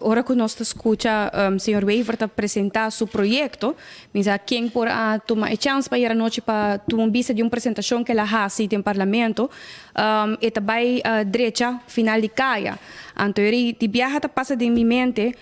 Ora cu nos ta scucha señor Wever ta presenta su proyecto, mi sa ken por a tuma e chance pa ayera nochi pa tuma un bista di un presentacion cu el a haci den Parlamento. E ta bay drecha final di caya. Anto eri di biaha ta pasa den mi mente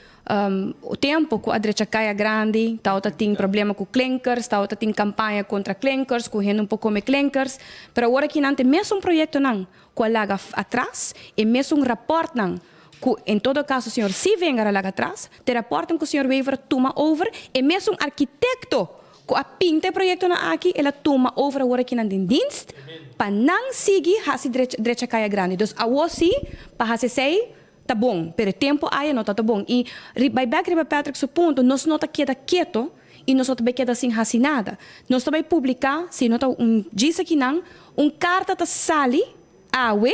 tempo cu a drecha caya grandi, tawata tin problema cu klinkers, tawata tin campaña contra klinkers, cu hende no por come klinkers. Pero awor aki nan ta e mesun proyectonan cu a laga atras, e mesun raportnan cu en todo caso señor Sievinger a laga atras, ta e raportnan cu señor Wever a tuma over, e mesun arkitecto cu a pinta e proyectonan aki, el a tuma over awor aki nan den dienst pa nan sigui haci drecha caya grandi. Dus awor si pa haci esey ta bon, pero e tempo aya no ta ta bon. Y bay bek riba Patrick su punto, nos no ta keda keto y nos no ta bay keda sin haci nada. Nos ta bay publica, si no ta un djis akinan, un carta ta sali awe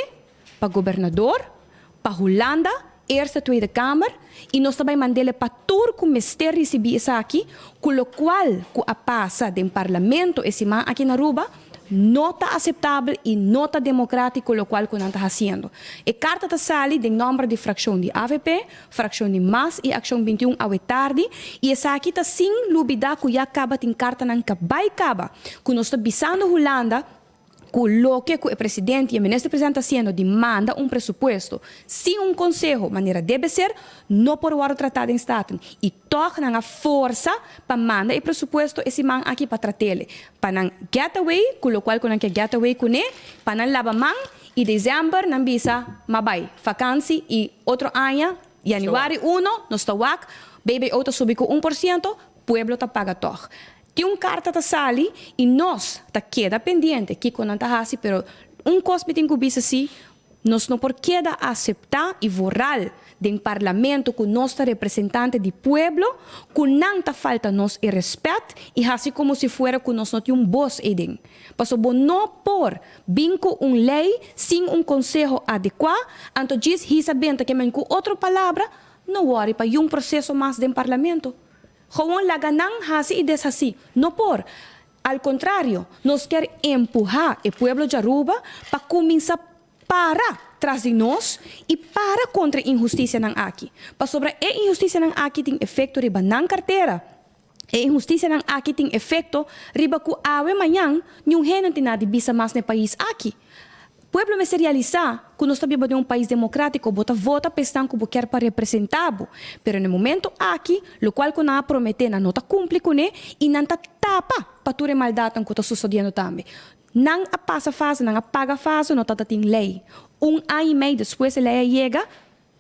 pa gobernador, pa Hulanda, Eerste Tweede Kamer, y nos ta bay mandele pa tur cu mester ricibi esaki, cu locual cu a pasa den Parlamento e siman aki na Aruba no ta aceptabel y no ta democratico locual cu nan ta haciendo. E carta ta sali den nomber di fraccion di avp, fraccion di mas y Accion 21 awe tardi y esaki ta sin lubida cu ya caba tin cartanan ca bay caba cu nos ta bisando Hulanda cu loke cu e presidente y e minister presidente ta haciendo di manda un presupuesto sin un conseho manera debe ser no por wordo trata den Staten y toch nan a forsa pa manda e presupuesto e siman aki pa tratele pa nan get away cu locual cu nan kier get away cune pa nan laba man y december nan bisa ma bay vakantie y otro aña januari 1 nos ta wak BBO ta subi cu 1%, pueblo ta paga toch. Tin un karta ta sali i nos ta keda pendiente kiko nan ta hasi, pero un kos mi tin ku bisa si, nos no por keda aseptá i voral den parlamento ku nos ta representante di pueblo, ku nan ta falta nos e rèspèt i hasi komo si fuera ku nos no tin un bos eiden. Pasobra bo no por bin ku un lei sin un konseho adekuá, anto djis hisa benta ke men ku otro palabra, no wòri pa yun proseso mas den parlamento. Gewoon laga nan hasi i deshasí. No por. Al kontrario, nos kier empuhá e pueblo djaruba pa kuminsá para tras di nos i para kontra e inhustisianan aki. Pasobra e inhustisianan aki tin efekto riba nan kartera. E inhustisianan aki tin efekto riba ku awe mañan niun hende no tin nada di bisa mas na e pais aki. Pueblo mester realisá ku nos ta biba den un pais demokrátiko, bo ta vota pa esnan ku bo kier pa representá bo, pero na e momento aki lokual ku nan a prometé nan no ta kumpli kuné i nan ta tapa pa tur e maldatnan ku ta susodiendo tambe. Nan a pasa fase, nan a paga fase, no tabata tin lei. Un aña i mei despues e lei a yega,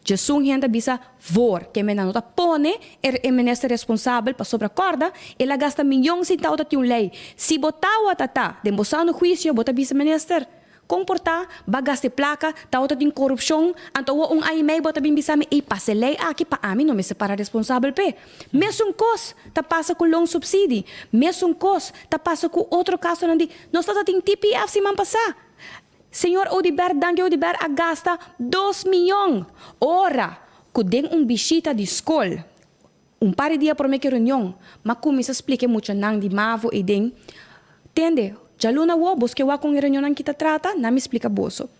Djesun hende a bisa voor ke men nan no ta pone e e minister responsabel pasobra corda el a gasta miyon sin tawata tin un ley. Si bo tawata ta den bo sano huicio bo ta bisa minister con por ta ba gasta e placa tawata tin corupcion anto awor un aña y mey bo ta bin bisa mi ey pasa e ley aki pa ami no mester para responsabel p'e. Mesun cos ta pasa cu loon subsidie mesun cos ta pasa cu otro casonan di nos tawata tin TPF siman pasa. Señor Oduber Danki Oduber a gasta 2 miyon ora cu den un bishita di scol un par di dia prome cu e reunion m'a cuminsa splica e muchanan di mavo ey den tende djaluna awo bos ke wak con e reunionnan ki ta trata nan mi splica boso.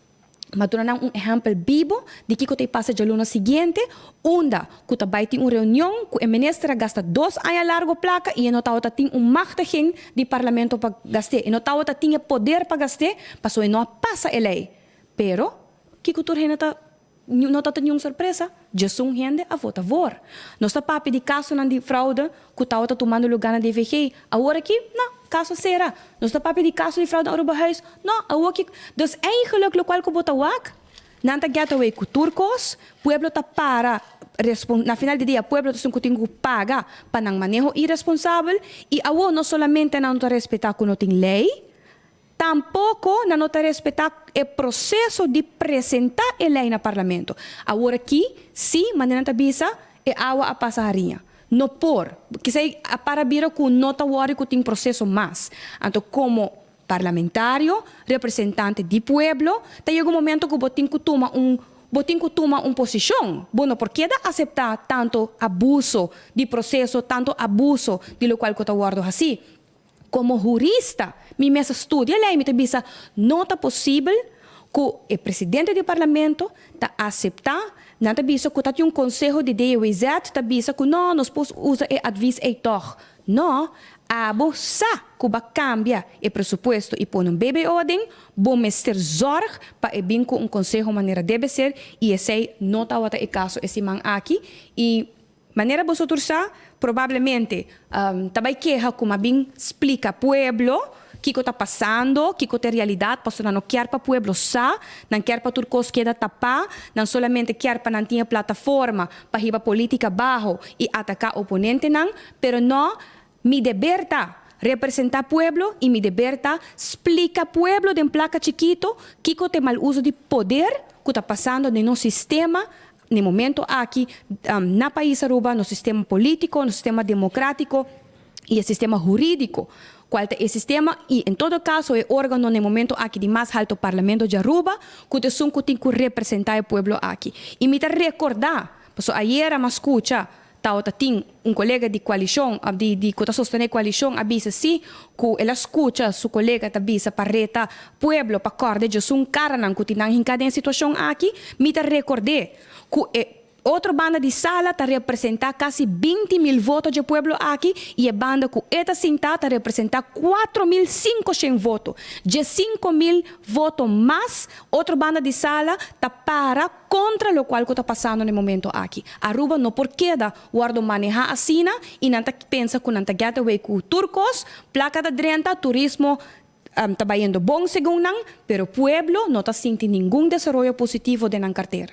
M'a duna nan un ehempel bibo di kico ta e pasa djaluna siguiente unda cu ta bay tin un reunion cu e minister a gasta 2 aña largo placa y e no tawata tin un machtiging di parlamento pa gast'é. E no tawata tin e poder pa gast'é pasobra e no a pasa e ley. Pero, kico tur hende ta no ta niun sorpresa, djesun hende a vota voor. Nos ta papia di casonan di fraude cu tawata tumando lugar na DVG. Awor aki, no, caso cera. Nos ta papia di caso di fraude na Aruba Huis. No, awor aki. Dus eigenlijk locual cu bo ta wak, nan ta get away cu tur cos, pueblo ta para na final di dia pueblo ta esun cu tin cu paga pa nan maneho irresponsabel y awor no solamente nan no ta respeta cu no tin ley, tampoco nan no ta respeta e proceso di presenta e ley na parlamento. Awor aki, si, manera nan ta bisa, e awa a pasa hariña. No por. Kisas a para bira cu no ta worry cu tin proceso mas. Anto como parlamentario, representante di pueblo, ta yega un momento cu bo tin cu tuma un posicion. Bo no por keda acepta tanto abuso di proceso, tanto abuso di locual cu ta wordo haci. Como hurista, mi mes a studia ley, mi ta bisa, no ta posibel cu e presidente di parlamento ta acepta. Nan ta bisa ku tin un konseho di DWZ, ta bisa ku no, nos por usa e advies ei toch. No, abo sa ku b'a kambia e presupuesto i pone un BBO aden, bo mester zorg pa e bin ku un konseho manera debe ser, i esei no tabata e kaso e siman aki. I manera boso sa, probablemente tambe keha ku m'a bin splika pueblo kiko ta pasando, kiko ta realidat, paso nan no ke pa pueblo sa, nan ke pa tur kos keda tapá, nan solamente ke pa nan tin plataforma pa hiba polítika abou i ataká oponentenan, pero no, mi deber ta representá pueblo i mi deber ta splika pueblo den plaka chikitu kiko ta mal uso di poder ku ta pasando den nos sistema na momento aki na pais Aruba, nos sistema polítiko, nos sistema demokrátiko i e sistema hurídiko. Kual ta e sistema i en todo kaso e órgano na momento aki di mas haltu, Parlamento di Aruba, ku ta esun ku tin ku representá e pueblo aki. I mi ta rekordá, paso ayera m'a skucha tabata tin un kolega di koalishon di ku ta sostené koalishon a bisa si ku el a skucha su kolega ta bisa pa reta pueblo pa kòrda un karanan ku tin nan hinká den situashon aki. Mi ta rekord'é ku e otro banda di sala ta representá kasi 20 mil voto di pueblo aki i e banda ku e ta sintá ta representá 4.500 voto. Di 5 mil voto mas, otro banda di sala ta para kontra loke ku ta pasando na e momento aki. Aruba no por keda wòrdu manehá asina i nan ta pensa ku nan ta get away ku tur kos, plaka ta drenta, turismo ta bayendo bon segun nan, pero pueblo no ta sinti ningun desaroyo positivo den nan kartera.